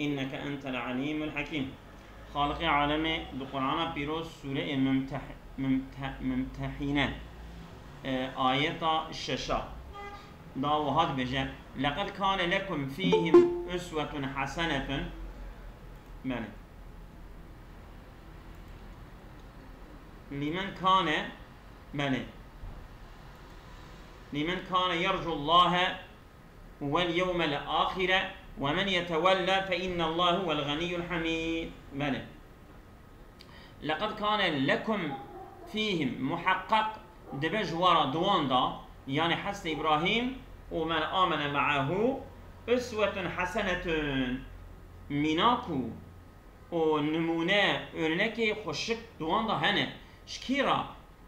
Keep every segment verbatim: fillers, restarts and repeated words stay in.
إنك أنت العليم الحكيم. Xaliqê alemê di Qur'ana Pîroz sûreyê Mumteh-, Mumte-, Mumtehîne, e, ayeta şeşa da wiha dibêje, لقد كان لكم فيهم أسوة حسنة. Belê. لمن كان، belê. لمن كان يرجو الله واليوم الآخر ومن يتولى فإن الله هو الغني الحميد. Belê. لقد كان لكم فيهم، muheqqeq dibe ji wara di wan da, yani Hezretî Îbrahîm û men amene me'ehu, uswetun hesenetun, mînak û, û nimûne, örnekê xweşik di wan da hene. Ji kî re?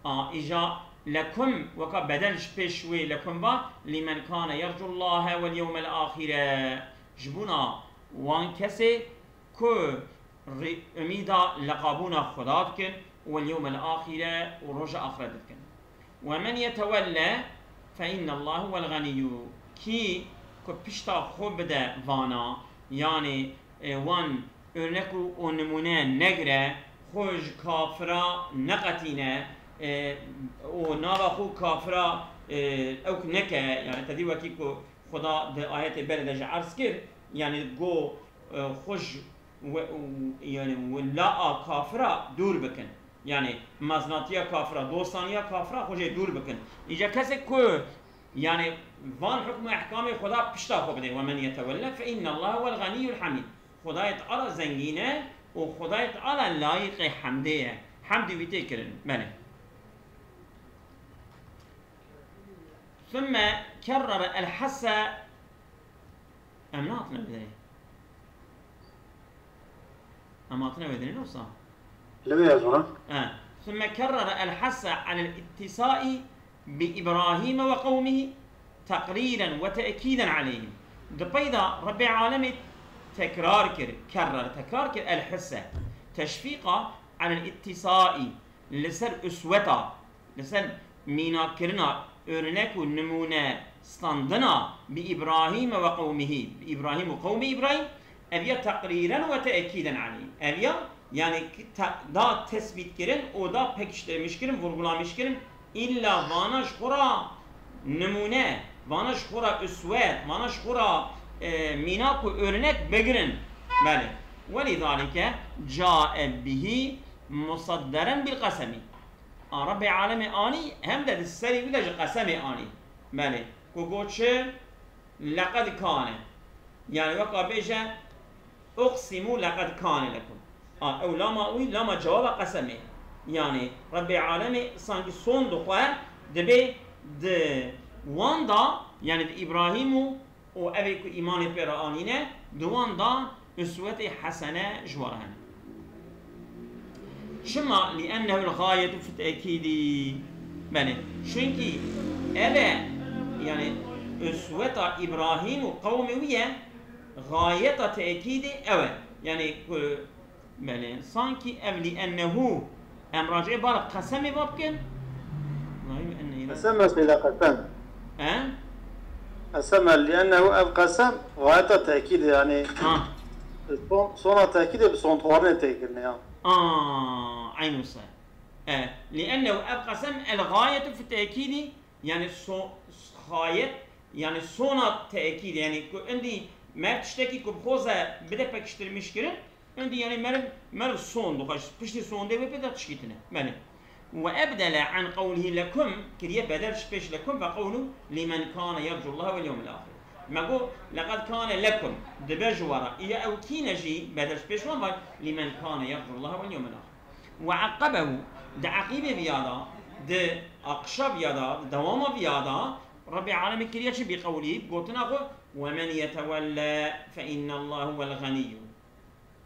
A, îja lekum weka bedel ji pêş wê lekum va, lîmen kane yercullâhe wel yewmel âxîre. Ji bona wan kesê ku rî-, umîda leqabûna Xweda dikin, wel yewmel âxîre û roja axirete dikin. Ve men yetewelle fe innallâhu wel ganiyyû. Kî ku pişta xwe bide vana, yanî, e, wan örnek û, û nimûne negire, xwe ji kafira neqetîne, e, û nava xwe kafira, e, ewk neke, yani te dî wekî ku Xuda di ayetê berê de jî erz kir, yani go, e, xwe ji we-, yani wela a kafira dûr bikin. Yani mezinatiya kafira, dostaniya kafira xwe jê dûr bikin. Îca kesek ku yani van hukm û ehkamê Xuda pişta xwe bide, ve men yetewelle fe innallâhe wel ganiyyul hamîd. Xwedayê Teala zengîn e û Xwedayê Teala layîqê hemdê ye. Hemdî wî tê kirin. Belê. Thumme kerrere el hesse. Em nehatine bidê. Em hatine wê dinê, wisa? Li wê ez wana. E, thumme kerrere el hesse alel ittisai bi Îbrahîme ve qewmihî teqrîren ve te'kîden aleyhim. Di pey de Rebbê alemê tekrar kir, kerrer, tekrar kir el hisse. Teşfîqa alel ittisai, li ser usweta, li ser mînakkirina, örnek û nimûne standina bi Îbrahîme ve qewmihî, bi Îbrahîm û qewmê Îbrahîm, ev ya teqrîren ve te'kîden aleyhim. Ev ya, yani, ki-, te-, da tesbît kirin û da pekiştirmiş kirin, vurgulamiş kirin, îlla vana ji xwe ra nimûne, vana ji xwe ra uswet, vana ji xwe ra, e, mînak û örnek bigirin. Belê. Welîzalike cae bihî musadderen bil qesemî. A Rebbê alemê anî, hem de di serî wî de ji qesemê anî. Belê. Ku got çi? Leqed kane. Yani weka bêje, uqsimu leqed kane lekum. A, ew lama wî, lama cewaba qesemê. Yani Rebbê alemê sankî son dixwe, dibê di wan da, yani di Îbrahîm û û evê ku îmanê pê re anîne, di wan da uswetê hesene ji we re hene. Çima? Li'ennehu l-gayetu fi tekîdî. Belê. Çunkî ev e, yani usweta Îbrahîm û qewmê wî ye, gayeta tekîdê ew e. Yani ku Belê. Sankî ev li ennehu. Em racê bala qesemê va bikin. Qesem mesela qesem. He? Qesem li ennehu ev qesem gayeta tekîd e, yani. Ha. Son, sona tekîd e, bi son xwarinê tê kirine ya. Aa, eyn wisa. E, li ennehu ev qesem el gayetu fi tekîdî, yani so-, gayet, yani sona tekîd, yani ku indî mer tiştekî ku bixwaze bide pekiştirmiş kirin, Endî, yani, meriv, meriv son dixwe, piştî sondê wê pê de tişkî tune. Belê. Ve ebdele an qewlihî lekum, kiriye bedel ji pêş lekum ve qewlu limen kane yercullaha vel yewmel axir. Me got, leqed kane lekum, dibe ji we re. Îja ew kî ne jî bedel ji pêş wan ve limen kane yercullaha vel yewmel axir. Ve aqebehu, di eqîbê viya de, di aqişa viya de, di dewama viya de, Rebbê alemê kiriye çi bi qewlî, gotina xwe, ve men yetewelle fe innallahu vel ganiyyu.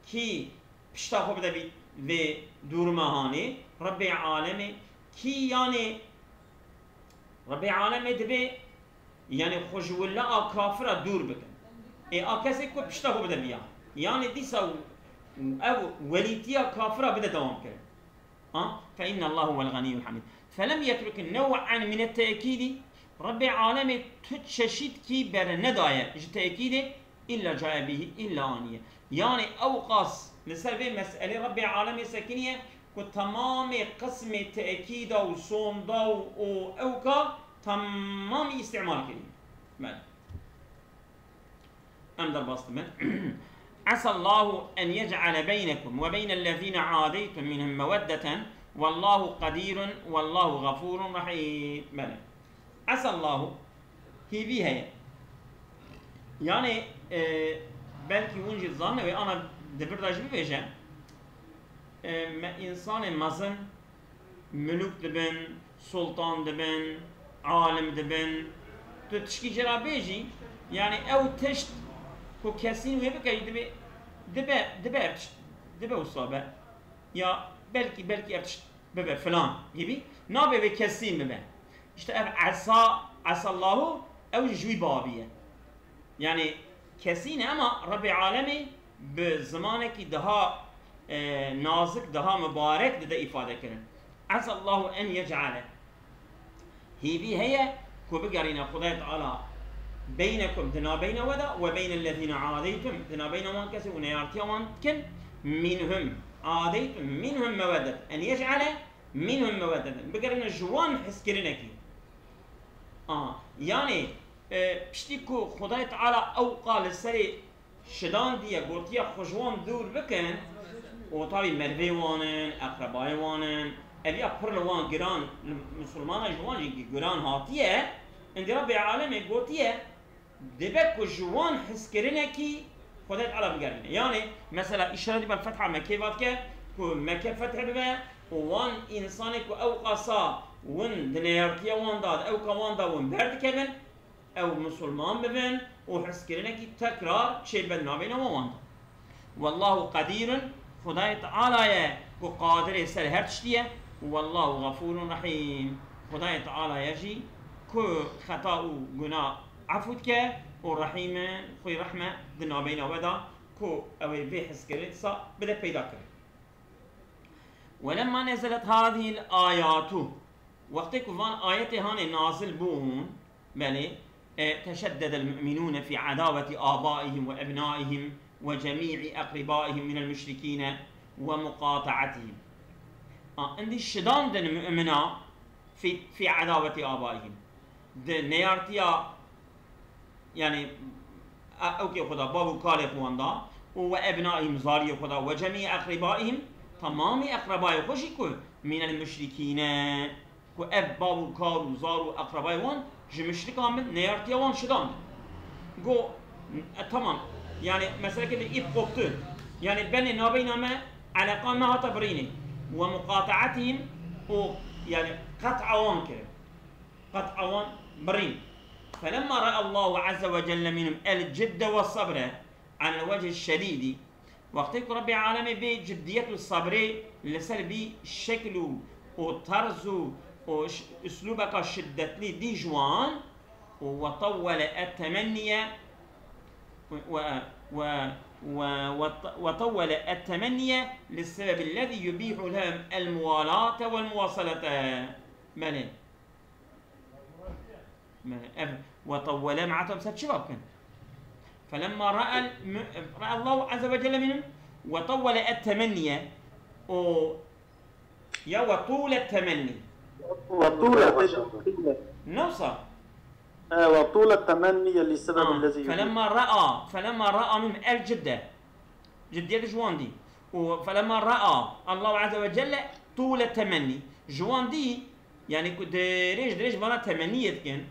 Kî pişta xwe bide vî, vê dûrmehanê, Rebbê alemê, kî yanê Rebbê alemê dibê, yanê xwe ji wila a kafira dûr bikin. Ê a kesê ku pişta xwe bide viya. Yanê dîsa û, û ev welîtiya kafira bide dewam kirin. Ha? Fe innallahu huvel ganiyyul hamid. Felem yetruk nev'an mine tekîdî. Rebbê alemê tu çeşîtkî bernedaye ji tekîdê, إلا جاء به إلا آنية. Yani ew qas li ser vê meselê Rebbê alemê sekiniye ku temamê qismê tekîda û sonda û, û ewka temamî îstîmal kiriye. Belê. Em derbas dibin. عسى الله أن يجعل بينكم وبين الذين عاديتم منهم مودة والله قدير والله غفور رحيم. Belê. عسى الله, hîvî heye. Yani, e, belkî hûn jî dizanine wê ana di vir de jî bibêje. E, me, însanê mezin, milûk dibin, sultan dibin, alim dibin. Tu tişkî jê re bêjî, yani ew tişt ku kesîn wê bike, dibe, dibe, dibe ev tişt, dibe wisa be. Ya belkî, belkî ev tişt bibe filan gibi. Nabe vê kesîn bibe. İşte ev esa, esallahu, ew jî ji wî babî ye. Yani kesî ne, ama Rebbê alemê bi zimanekî daha, e, nazik, daha mibarek dide îfade kirin. Esallahu en yec'ale. Hîvî heye ku bigerîne Xwedayê Teala beynekum, di nabeyna we de, we beynellezîne adeytum, di nabeyna wan kesê û neyartiya wan dikin, minhum, adeytum minhum meweddeten. En yec'ale minhum meweddeten. Bigerîne ji wan hizkirinekî. A, yani, e, piştî ku Xwedayê Teala ew qal li serê şidandiye, gotiye xwe ji wan dûr bikin, û tabî merivê wan in, eqrebayê wan in, ev ya pir li wan giran, li misilmana ji wan jî giran hatiye, îndî Rebbê alemê gotiye, dibe ku ji wan hizkirinekî Xwedê Teala bigerîne. Yani, mesela, îşaretî ber fetha Mekkê vatike ku Mekke fethe bibe û wan însanê ku ew qasa win di neyartiya wan da, di ewka wan da win berdikevin, ew misilman bibin û hizkirinekî tekrar çêbe di nabeyna wan da. Wallahu qedîrun, Xwedayê Teala ye ku qadirê ser her tiştî ye, û wallahu xefûrun rehîm, Xwedayê Teala ye jî ku xeta û guna efû dike û rehîm e, xwî rehme di nabeyna we da ku ew ê vê hizkirinê dîsa bide peyda kirin. Welemma nezelet hazihil ayatu, wextê ku van ayetê hanê nazil bûn, belê, e, teşeddedel mu'minûne fî edaweti abaihim ve ebnaihim ve cemî'i eqribaihim minel muşrikîne ve muqataetihim. A, indî şidandin mu'mina fî, fî edaweti abaihim. Di neyartiya, yani, e, ewkê xwe da, bav û kalê xwe wan da, û we ebnaihim, zariyê xwe da, we cemî eqrîbaihim, temamî eqrebayê xwe jî ku mînel muşrikîne, ku ev bav û kal û zar û eqrebayê wan ji muşrikan bin, neyartiya wan şidan. Go, e, tamam, yani, meseleke de îp qoptu. Yani, benê nabeyna me eleqan me hata birînê. We muqataetihim û, yani, qet'a wan kirin. Qet'a wan birîn. Felemma ra'a Allahu azze ve celle minhum el cidde ve sabre alel vechî şedîdî. Wextê ku Rebbê alemê bê ciddiyet û sabrê li ser bî şekl û, û terz û, û ş-, uslûbeka şiddetlî dî ji wan û ve tawwele et temenniye ve, ve, ve, ve, ve tawwele et temenniye li sebebi lezî yubîhu lehum el muwalate vel muwasalate. Belê. Ev, ve tawwele me'atum ser çi bakin? Felemma ra'el mu-, ra'allahu azze ve celle minhum ve tawwele et temenniye. O ya ve tûle temenni. Ve tûle temenni. Newsa. E, ve tûle temenni li sebeb Ha, lezî yubî. Felemma ra'a, felemma ra'a minhum el cidde. Ciddiyet ji wan dî. Û felemma ra'a Allahu azze ve celle tûle temenni. Ji wan dî, yani ku dirêj dirêj vana temenniyê dikin.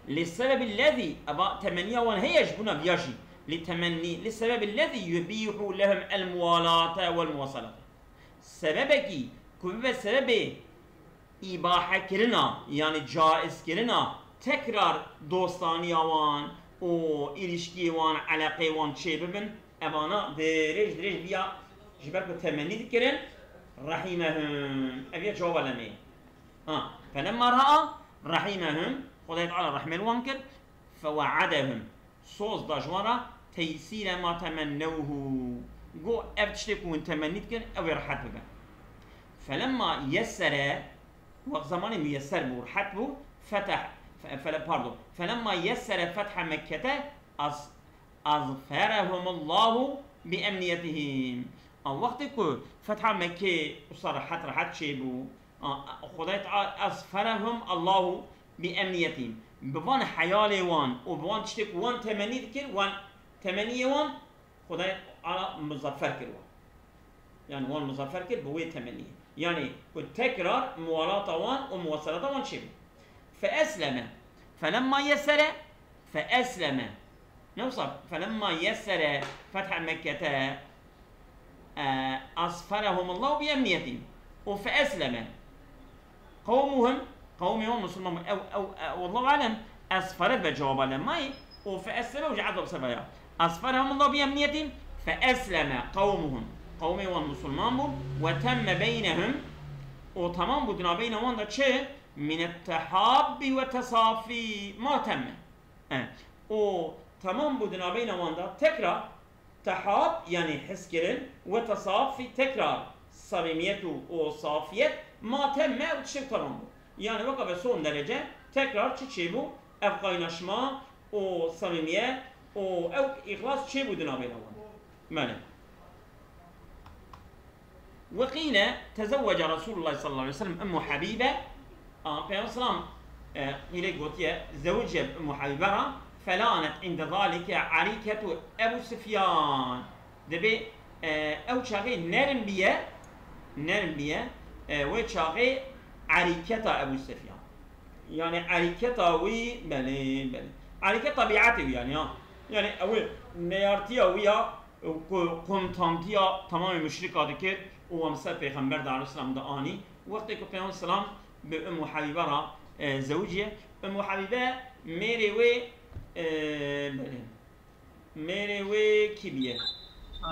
Li sebebi lezî, eva temenniya wan heye ji bûna viya jî. Li temenni, li sebebi lezî yubîhu lehum el muwalate vel muwasalate. Sebebekî ku bibe sebebê îbahekirina, yani caizkirina tekrar dostaniya wan û îlişkiyê wan, eleqeyê wan çêbibin, evana dirêj dirêj viya ji ber ku temennî dikirin, rehîmehum. Ev ya cewaba lemê. Ha, felemma ra'a rehîmehum, Xwedayê Teala rehmê li wan kir, fewe'edehum. Soz da ji wan re teysîre ma temennewhu. Got, ev tiştê ku hûn temennî dikin, ew ê rehet bibe. Felemma yessere, wext zemanê muyeser bû, rehet bû, feteh, fe-, fele-, pardon. Felemma yessere fethe Mekkete, as-, أظفرهم الله بأمنيتهم. A, wextê ku fetha Mekkê wisa rehet rehet çêbû, a, Xwedayê Teala, أظفرهم الله بأمنيتهم. Bi van heyalê wan û bi wan tiştê ku wan temennî dikir, wan temenniyê wan, Xwedayê Teala muzaffer kir wan. Yani wan muzaffer kir bi wê temenniyê. Yani ku tekrar muwalata wan û muwasalata wan çêbû. فأسلم. فلما يسر فأسلم. Ne wisa, فلما يسر فتح مكة، e, أظفرهم الله بأمنيتهم. û فأسلم قومهم، qewmê wan musulman bûn. Ew, ew, e, والله أعلم, أظفر ve cewaba lemmayê, û فأسلم û ji عطف صفة ya. أظفرهم الله بأمنيتهم فأسلم قومهم. Qewmê wan musulman bûn. وتم بينهم، û temam bû di navbeyna wan de çi? من التحاب والتصافي ما تم. E, û temam bû di navbeyna wan de tekrar tehab, yani hizkirin, ve tesafî, tekrar samimiyet û, û safiyet, ma temme, û tiştek tamam bû. Yani weka ve son derece tekrar çi çêbû? Ev kaynaşma û samimiyet û ew îxlas çêbû di navbeyna wan. Mene. وقيل تزوج رسول الله صلى الله عليه وسلم أم حبيبة. A, Peygamber selam, e, îlê gotiye, zewiciye bi Ummu Habibe ra, فلانت عند ذلك عريكة أبو سفيان. Dibê, e, ew çaxê nerm biye, nerm biye, e, wê çaxê erîketa Ebu Sefyan. Yani erîketa wî, belê, belê. Erîket tabiatê wî yani ya. Yani ew ê neyartiya wî ya, ku komutantiya tamamê muşrika dikir û wan ser Pêxember de aleyhisselam de anî. Wextê ku Peyxember selam bi Ummu Habibe ra, e, zewiciye. Ummu Habibe mêrê wê, e, belê. Mêrê wê kî biye?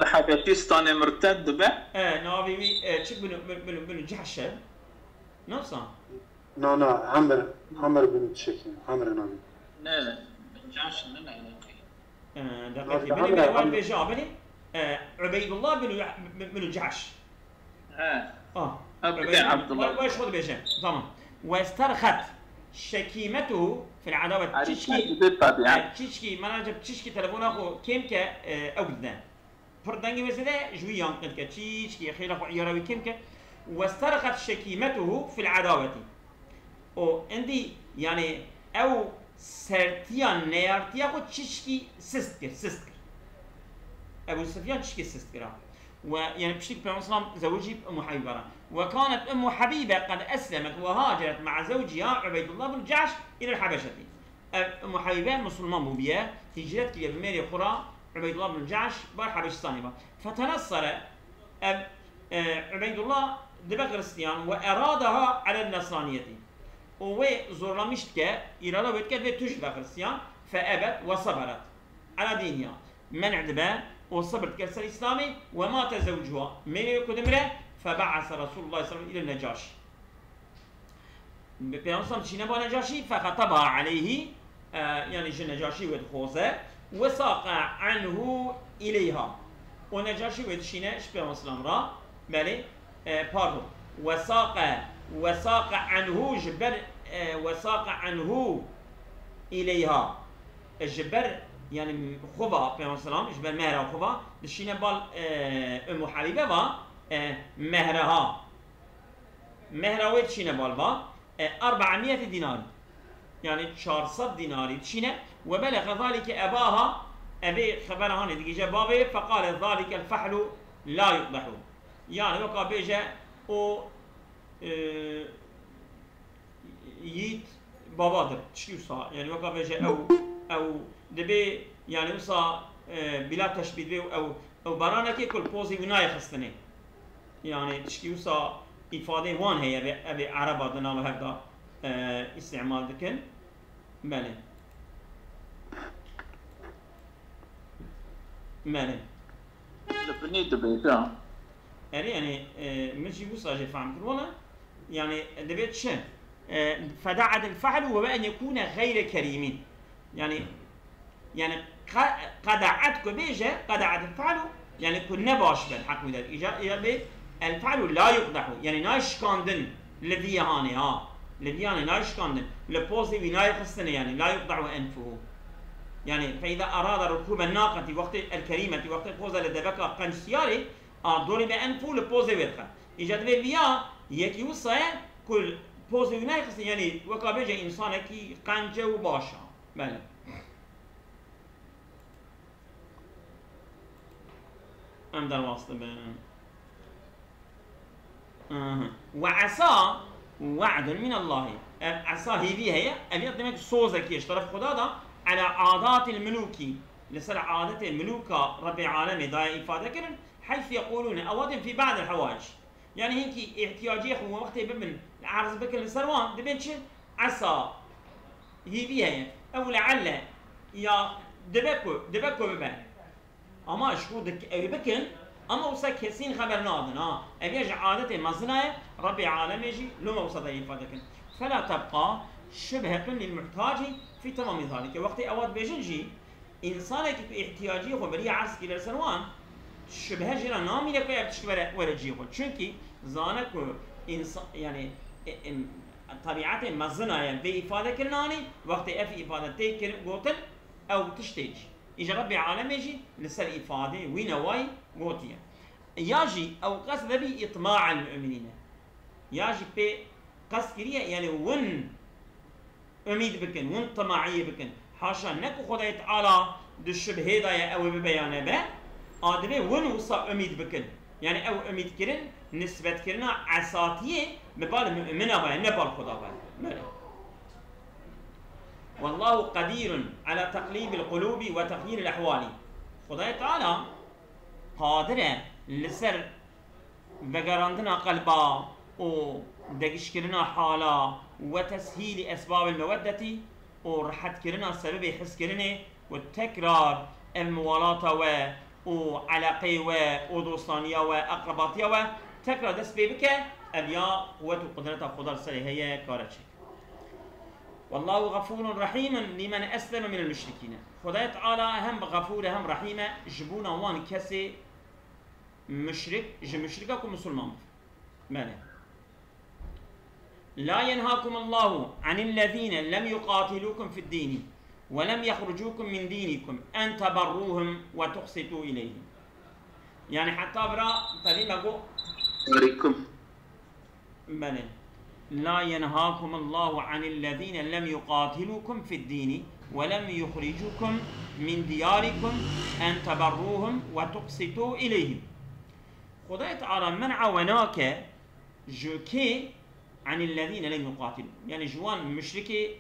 Li Hebeşîstanê mirted dibe. E, navê wî, e, çi binu, binu, binu, binu Cehş e? Nasıl? Na, na, Amr, Amr bin Çekin, Amr navê. Ne, Cehş ne, ne, ne. E, deqetê. Belê, belê, wan vêje, belê. E, Ubeydullah bin, bin, bin Cehş. He. Ah. Ew Ubeydullah. Vay, vay, şo dibêje. Tamam. واسترخت شكيمته في العداوة. Çişkî, çişkî, menace çişkî telefona xwe kêm ke, e, ew dide. Pir dengê wê zêde ji wî yan qet ke. Çîçkî xêla xwe îyara wî kêm ke. واسترخت شكيمته في العداوة. Û endî, yani, ew sertiya neyartiya xwe çişkî sist kir, sist kir. Ebu Sufyan çişkî sist kira. Ve, yani, piştî Peygamber selam zewicî Ummu Habibe ra. وكانت أم حبيبة قد أسلمت وهاجرت مع زوجها عبيد الله بن جحش إلى الحبشة. Ev Ummu Habibe musulman bûbiye, hicret kiriye bi mêrê xwe ra Ubeydullah bin Cahş bar Habeşistanê ba. فتنصر, ev, e, Ubeydullah dibe Xiristiyan, وأرادها على النصرانية. Û wê zorlamiş dike, îrada wê dike, vê tu jî be Xiristiyan, فأبت وصبرت على دينها. Men'e dibe û sibir dike ser Îslamê, ومات زوجها. Mêrê wê ku dimire, فبعث رسول الله صلى الله عليه وسلم إلى النجاشي. Bi Peygamber dişîne ba Necaşî, فخطبها عليه, e, yani ji Necaşî wê dixwaze, وساق عنه إليها. Û Necaşî wê dişîne ji Peygamber selam ra, belê, e, pardon, وساق, وساق عنه ji ber, e, وساق عنه إليها. E, ji ber, yani xwe va Peygamber selam, ji ber mehra xwe va, dişîne bal, e, Ummu Habibe va, e, mehreha. Mehra wê dişîne bal va, e, أربعمية دينار. Yani çar sed dînarî dişîne. وبلغ ذلك أباها, evê xebera hanê digihîje bavê, فقال ذلك الفحل لا يقدح. Yani weka bêje o, e, yiğit babadır. Tiştî wisa. Yani weka bêje ew, ew dibê, yani wisa, e, bila teşbîh dibê ew, ew baranekê ku li pozê wî nayê xistinê. Yani tiştî wisa îfadeyê wan heye, ev ê, ev ê ereba di nava hev de, e, îstîmal dikin. Belê. Belê. Li binê dibêje. Erê, yani, e, min jî wisa jê fehm kir. Wala, yani, dibê çi? E, فدعت الفحل وبأن يكون غير كريم. Yani, yani, qa-, qadaet ku bêje, qadaet el-fe'lu, yani ku ne baş be, heq wî de. Îca, îca bê, el-fe'lu la yuqdahu, yani nayê şikandin, li vî hanê, ha. Li vî hanê nayê şikandin. Li pozê wî nayê xistinê, yani, la yuqdahu enfuhu. Yani, فإذا أراد ركوب الناقة وقت الكريمة، wextê poza li deveka qenc siyarê, a, ضرب أنفه, li pozê wê dixe. Îca divê viya yekî wisa ye ku pozê wî nayê xistin, yani weka bêje însanekî qenc e û baş e. Belê. Em derbas dibin. Aha. Ve esa we'dun min Allahî. Ev esa hêvî heye. Ev ya demek sozekî ji teref Xuda da. Ala adatil mulûkî. Li ser adetê mulûka Rebbê alemê daye îfade kirin. Heysu yeqûlûne. Ew din fî ba'dil hewaic. Yani hinkî ihtiyaciyê xwe wextê bibin, erz bikin li ser wan, dibên çi? Esa. Hêvî heye. Ew le'elle. Ya dibe ku, dibe ku bibe. Ama ji xwe dik-, ew bikin, ama wisa kesîn xeber nadin, ha. Ev ya ji adetê mezina ye, Rebbê alemê jî loma wisa da îfade kin. Fela tebqa şubhetun lil muhtaci fî temamî zalike. Wextê ewa dibêjin jî, însanekî ku îhtiyaciyê xwe beriya erz kiriye ser wan, şubhe jê re namîne ku ev tişt were, were cihê xwe. Çunkî zane ku însa-, yani, e, em, tebiatê mezina ye vê îfade kirinanî, wextê ev îfade tê kirin, gotin, ew tiştê cî. Îja Rebbê alemê jî li ser îfadeyê wî newayî gotiye. Ya jî ew qesde bî îtma'el mu'minîne. Ya jî pê qest kiriye, yani win umîd bikin, win timaiyê bikin. Haşa ne ku Xwedayê Teala di şibhê de ye ew ê bibe ya nebe, a divê win wisa umîd bikin. Yani ew umîdkirin, nisbetkirina esatiyê bi bal mumina ve, ne bal Xweda ve. Belê. Wallahu qadirun ala taqlibil qulubi ve taghyiril ehwali. Xwedayê Teala qadir e li ser vegerandina qelba û degişkirina hala ve teshîlî esbabil meweddetî û rihetkirina sebebê hizkirinê û tekrar ev muwalata we û eleqeyê we û dostaniya we, eqrebatiya we tekrar dest pê bike, ev ya quwet û qudreta Xweda li serê heye, kare çêke. Wallahu ğafurun rahimun limen esleme minel müşrikîne. Xwedayê Teala hem Xefûr e hem Rehîm e ji bona wan kesê müşrik, ji müşrika ku misilman bibin. Belê. La yenhakumullahu anillezîne lem yuqatilûkum fid dîni ve lem yexrucûkum min dînikum en teberrûhum ve tuqsitû ileyhim. Yani heta vira tevî me got. Aleyküm. Belê. La yenhakumullahu anillezîne lem yuqatilûkum fid dîni ve lem yuxricûkum min diyarikum en teberrûhum ve tuqsitû ileyhim. Xwedayê Teala men'a we nake ji kê? Anillezîne lem yuqatilûkum. Yani ji wan müşrikê,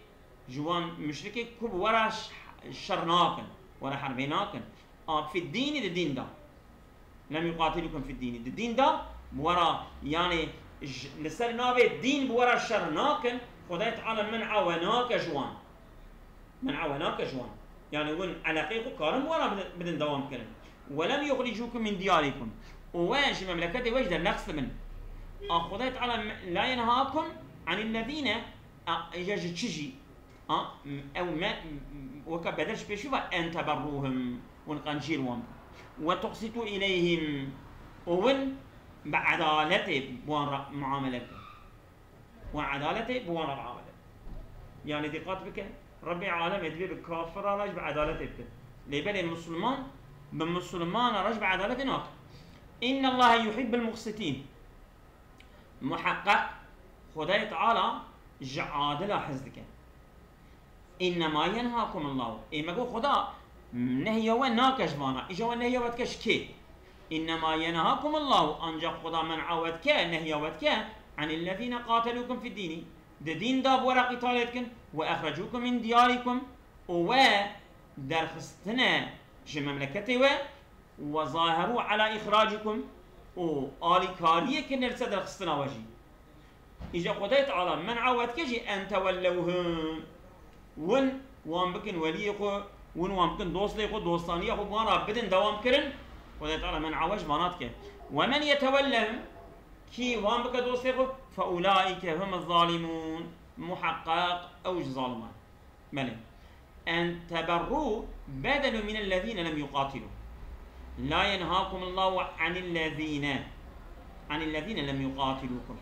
ji wan müşrikê ku bi we re ş-, şer nakin, we re herbê nakin. A fid dînî, di dîn de. Lem yuqatilûkum fid dînî. Di dîn de bi we re, yani, j-, li ser navê dîn bi we re şer nakin, Xwedayê Teala men'a we nake ji wan. Men'a we nake ji wan. Yani win eleqeyê xwe karin bi we re bidin, bidin dewam kirin. Ve lem yuxricûkum min diyarikum. Û we ji memleketê we jî dernexistibin. A Xwedayê Teala me-, la yenhakum anillezîne, a, îja ji çi jî? A, m-, ew me, m-, weke bedel ji pêşî ve en teberrûhim, win qencî li wan bike. Ve tuqsitû ileyhim, û win bi edaletê bi wan re muamele bike. Win edaletê bi wan re muamele bike. Yani dîqat bike, Rebbê alemê divê bi kafira re jî bi edaletê bike. Lê belê misilman bi misilmana re jî bi edaletê nake. Înnallahe yuhibbul muqsitîn. Muheqqeq Xwedayê Teala ji adila hez dike. Înnema yenhakumullahu. Ê me got Xweda nehya we nake ji vana. Îja we nehya we dike ji kê? Înnema yenhakumullahu. Ancak Xweda men'a we dike, nehya we dike. Anillezîne qatelûkum fid dînî. Di dîn de bi we re qîtalê dikin. Ve exrecûkum min diyarikum. Û we derxistine ji memleketê we. Ve zaherû ala îxracîkum, û alîkariyê kirine li ser derxistina we jî. Îja Xwedayê Teala men'a we dike jî en tewellewhum. Win wan bikin weliyê xwe, win wan bikin dostê xwe, dostaniya xwe bi wan re bidin dewam kirin. Xwedayê Teala men'a we ji vana dike. Ve men yetewellehum, kî wan bike dostê xwe, fe ulaîke humuz zalimûn. Muheqqeq ew ji zaliman. Belê. En teberrû bedelun minellezîne lem yuqatilû. La yenhâkumullahu anillezîne, anillezîne lem yuqatilûkum.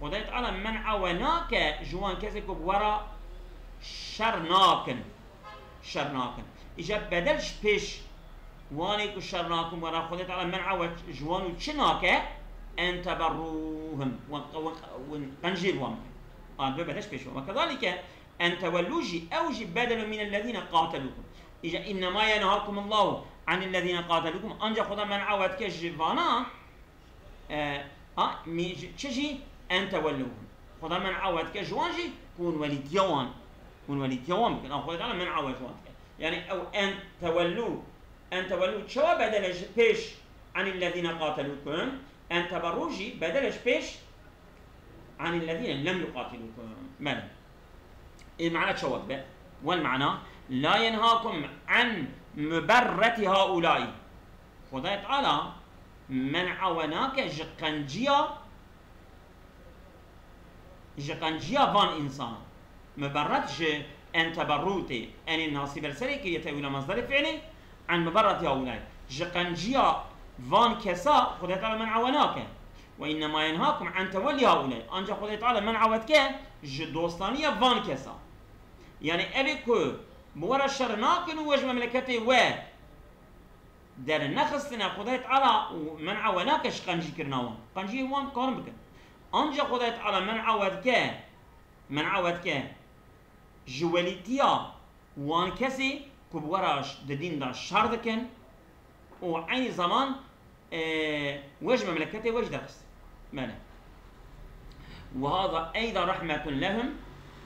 Xwedayê Teala men'a we nake ji wan kesê ku bi we re şer nakin. Şer nakin. Îca bedel ji pêş wanê ku şer nakin wera Xwedê Teala men'a we ji wan û çi nake, en teberruhum, wan, wan, wan qencî wan bikin. An be bedel ji pêş wan. Ve kezalike en tevellu jî, ew jî bedelun minellezîne qatelûkum. Îca innema yenhakumullahu anillezîne qatelûkum. Anca Xweda men'a we dike ji vana, e, ha, mi-, ji-, çi jî en tevelluhum. Xweda men'a we dike ji wan jî ku hûn welîtiya wan, hûn welîtiya wan bikin. An Xweda Teala men'a we ji wan dike. Yani ew en tevellu, en tevellu çawa bedele ji pêş anillezîne qatelûkum? En teberru jî bedele ji pêş anillezîne lem yuqatilûkum. Belê. Ê mana çawa dibe? Wel mana, la yenhakum an muberreti haulai. Xwedayê Teala men'a we nake ji qenciya, ji qenciya van însanan. Muberret ji en teberru tê, enê nasî ber serê kiriye tewîla masderê fiilê, an muberreti haulai. Ji qenciya van kesa Xwedayê Teala men'a we nake. Ve innema yenhakum an tewellî haulai. Anca Xwedayê Teala men'a we dike ji dostaniya van kesa. Yani evê ku bi we re şer nakin û we ji memleketê we dernexistine, Xwedayê Teala û men'a we nake ji qencîkirina wan. Qenciyê wan karin bikin. Anca Xwedayê Teala men'a we dike, men'a we dike ji welîtiya wan kesê ku bi we re ş-, di dîn de şer dikin û eynî zeman, e, we ji memleketê we jî derxist. Belê. Ve hada eyda rahmetun lehum,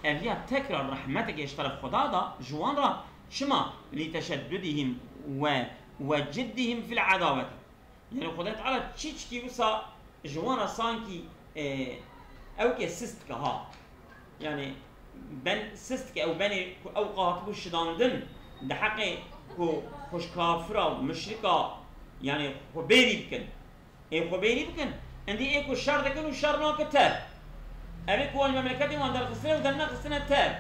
ev ya tekrar rehmeteke ji teref Xweda da ji wan re, çima? Li teşeddudihim ve, ve ciddihim fil adaweti. Yani Xwedayê Teala çîçkî wisa ji wan re sankî, e, ew ke sist dike ha. Yani ben sist dike ew benê ku ew qe hatibû şidandin di heqê ku xwe ji kafira û muşrika, yani xwe bêrî bikin. Ê xwe bêrî bikin. Endî ê ku şer dikin û şer nake tev. Ev ê ku wan ji memleketê wan derxistine û dernexistine tev.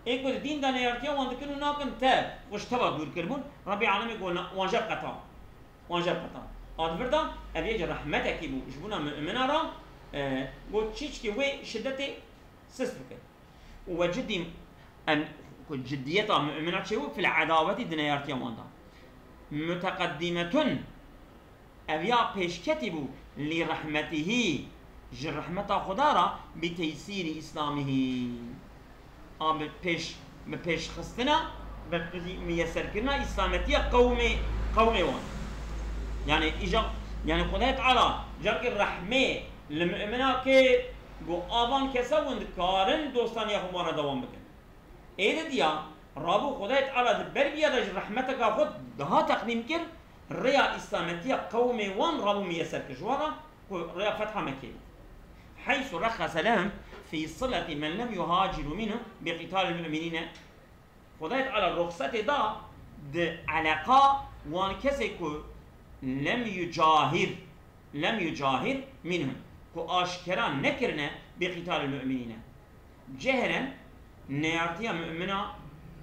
Ê ku di dîn de neyartiya wan dikin û nakin tev. Xwe ji teva dûr kiribûn. Rebbê alemê got na, wan jê qetan. Wan jê qetan. A di vir de ev yê ji rehmetekî bû. Ji bona mu'mina re, e, got çîçkî wê şidetê sist bikin. Û we ciddî, em, ku ciddiyeta mu'mina çêbû fil edawetî di neyartiya wan de. Muteqeddimetun, ev ya pêşketî bû, li rehmetihî, ji rehmeta Xweda re, bi teysîrî îslamihî. A bi pêş, bi pêşxistina, bi, bi miyeserkirina îslametiya qewmê, qewmê wan. Yani îja, yani Xwedayê Teala carkê rehmê li mu'mina kê, got a van kesa hûn dikarin dostaniya xwe wan re dewam bikin. Ê di diya, rabû Xwedayê Teala di ber viya de ji rehmeteka xwe daha teqdîm kir, rêya îslametiya qewmê wan rabû miyeser kir ji wan re, ku rêya fetha Mekkê bû. Heysu rexese lehum fî sileti men lem yuhacirû minhum bi qîtalil mu'minîne. Xwedayê Teala ruxsetê da di eleqa wan kesê ku lem yucahir, lem yucahir minhum, ku aşkera nekirine bi qîtalil mu'minîne. Cehren neyartiya mu'mina,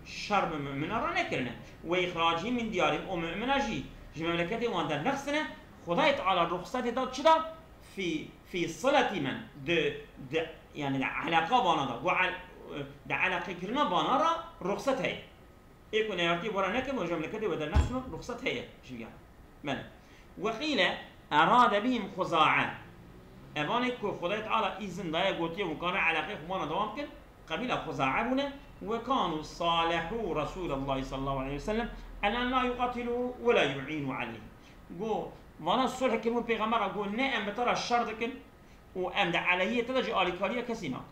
şer bi mu'mina re nekirine. Ve îxracî min diyarîm, û mu'mina jî ji memleketê wan dernexistine. Xwedayê Teala ruxsetê da çi da? Fî, fî sileti men, di, di, yani di eleqa vana da, gu el-, di eleqekirina vana re ruxset heye. Ê ku neyartî we re nekin, we ji memleketê we dernexistin, ruxset heye ji viya. Belê. Weqîle erade bihim Xuzae. Evanê ku Xwedayê Teala îzin daye, gotiye, hûn karin eleqeyê xwe wana dewam bikin, qebîla Xuzae bûne, we kanu salehû Resûlallahî sallallahu aleyhi ve sellem, elen la yuqatilû ve la yu'înû aleyh. Go, vana sulh kiribûn pêxember re, go, ne em bi te re şer dikin û em di aleyhiyê te de jî alîkariya kesî nakin.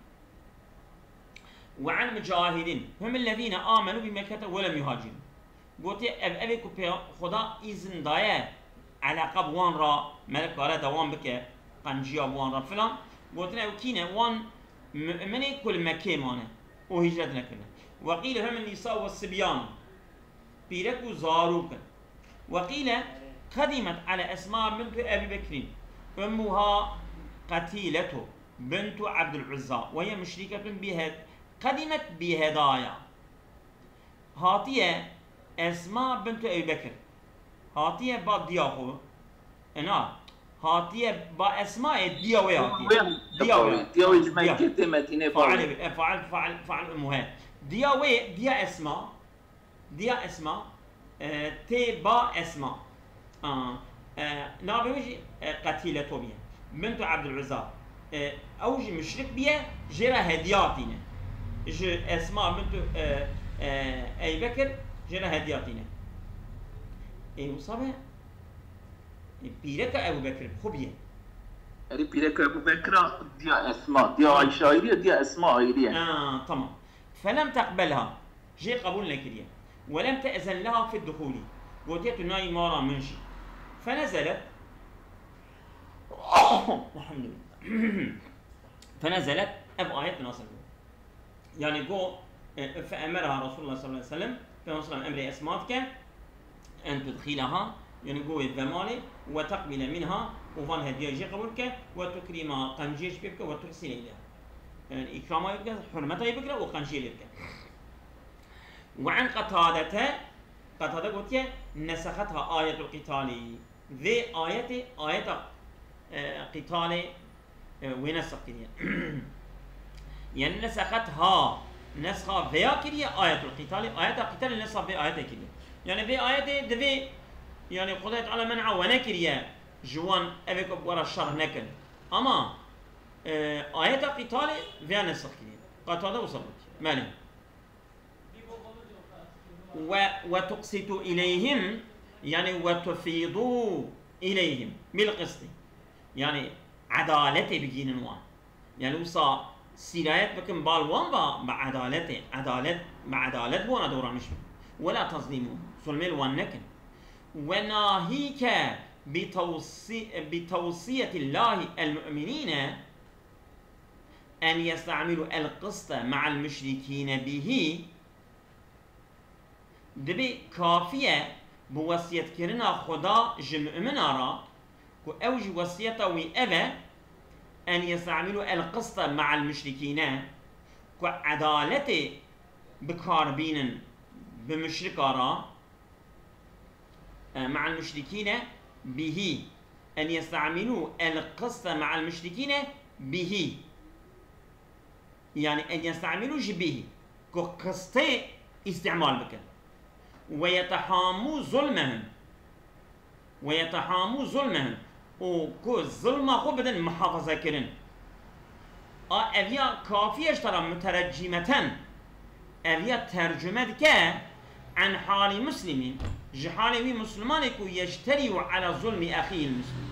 Ve en mucahidin, hum ellezîne amenu bi Mekkete ve lem yuhacirû. Gotiye, ev, evê ku pê Xweda îzin daye, eleqa bi wan re, melek kare dewam bike, qenciya bi wan re filan. Gotine, ew kî ne? Wan mu'minê ku li Mekkê mane û hicret nekirine. Ve qîle hum nîsa ve sibyan, pîrek û zarok in. Weqîle qedîmet ele Esma bintu Ebî Bekrîn, ummuha Qetîletu bintu Ebdul Uzza, ve hiye muşrîketun bî he-, qedîmet bî hedaya. Hatiye Esma bintu Ebî Bekir. Hatiye ba diya xwe. Ena. Hatiye ba Esma, e, diya wê hatiye. Diya wê. Diya wê ji Mekkê tê Medînê. Faal, e, faal, faal, faal ummuhe. Diya wê, diya Esma. Diya Esma, e, tê ba Esma. A, e, navê wî jî, e, Qetîle Tobiye. Bintu Abdul Uzza. E, ew jî muşrik biye, jê re hediya tîne. Ji Esma bintu, e, e, Eybekir jê re hediya tîne. Ê wisa be, e, pîreka Ebu Bekir bi xwe biye. Erê pîreka Ebu Bekira diya Esma, diya Ayşe ayrı ye, diya Esma ayrı ye. Ha, tamam. Felem teqbelha. Jê qebûl nekiriye. Welem te'zen leha fi duhûlî. Gotiye tu nayî mala min jî. Fenezelet. Elhamdülillah. Fenezelet, ev ayet nazil bû. Yani go, e, fe emeraha Resulullah sallallahu aleyhi ve sellem, Peygamber sallallahu aleyhi ve sellem emrê Esma dike, en tudxilaha, yani go wê ve malê, ve teqbile minha, û van hediya jê qebûl bike, ve tukrima, qenciyê jî pê bike, ve tuhsine ileyha. Yani ikrama bike, hurmeta bikire û qenciyê lê bike. Ve an Qetadete, Qetade gotiye, nesexetha ayetul qitali. Vê ayetê, ayeta, e, qîtalê, e, wê nesix kiriye. Yani nesexetha, nesxa vêya kiriye, ayetul qîtalê, ayeta qîtalê nesxa vê ayetê kiriye. Yani vê ayetê divê, yani Xwedayê Teala men'a we nekiriye ji wan evê ku bi we re şer nekin. Ama, e, ayeta qîtalê vêya nesix kiriye. Qetade wisa gotiye. Belê. Ve, ve tuqsitu ileyhim, yani ve tufidu ileyhim bil qisti. Yani edaletê bigînin wan. Yani wisa sîrayet bikin bal wan ve bi edaletê, edalet, bi edalet bi wana dewraniş bikin. Ve la tezlimu, zulmê li wan nekin. Ve nahike bi tewsi-, bi tewsiyetillahi el mu'minine, en yesta'milu el qiste ma'al müşrikîne bihî, dibê kafî ye bi wesiyetkirina Xweda ji mumina re, ku ew jî wesiyeta wî ev e, en yesta'milu el qiste ma'al müşrikîne, ku edaletê bi kar bînin bi muşrika re, e, ma'al muşrikîne bihî. En yesta'milu el qiste ma'al muşrikîne bihî. Yani en yesta'milu ji bihî. Ku qistê îstîmal bikin. Ve yetehamu zulmehum. Ve yetehamu zulmehum. Û ku zulma xwe bidin muhafaza kirin. A ev ya kafî ye ji te re muterecîmeten. Ev ya tercume dike en halî muslimîn. Ji halê wî muslimanê ku yeşterî û ala zulmî exîhîl muslim.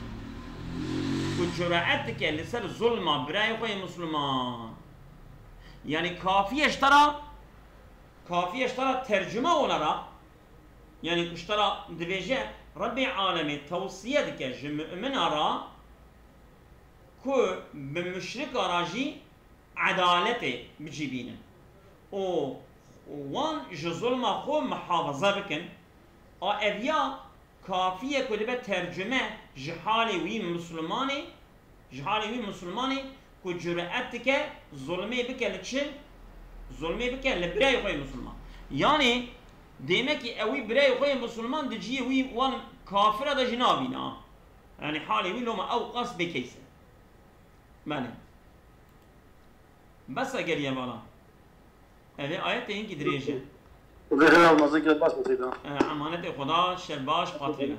Ku curaet dike li ser zulma birayê xwe yê musliman. Yani kafî ye ji te re, kafî ye ji te re tercume wana re. Yani ku ji te re dibêje, Rebbê alemê tewsiye dike ji mumina re ku bi muşrika re jî edaletê bicîbînin û wan ji zulma xwe muhafaza bikin. A ev ya kafî ye ku dibe tercume ji halê wî muslimanê, ji halê wî muslimanê ku cüret dike zulmê bike li çi? Zulmê bike li birayê xwe yê musliman. Yanî dêmekî ewî birayê xwe yê musliman di cihê wî wan kafira de jî nabîne. Yani halê wî loma ew qas bê keys e. Belê. Bes e geriye bala. Evê ayetê hinkî dirêj e. Zehra mazin kir baş mesîda. E, emanetê Xweda, şev baş, Fatîme.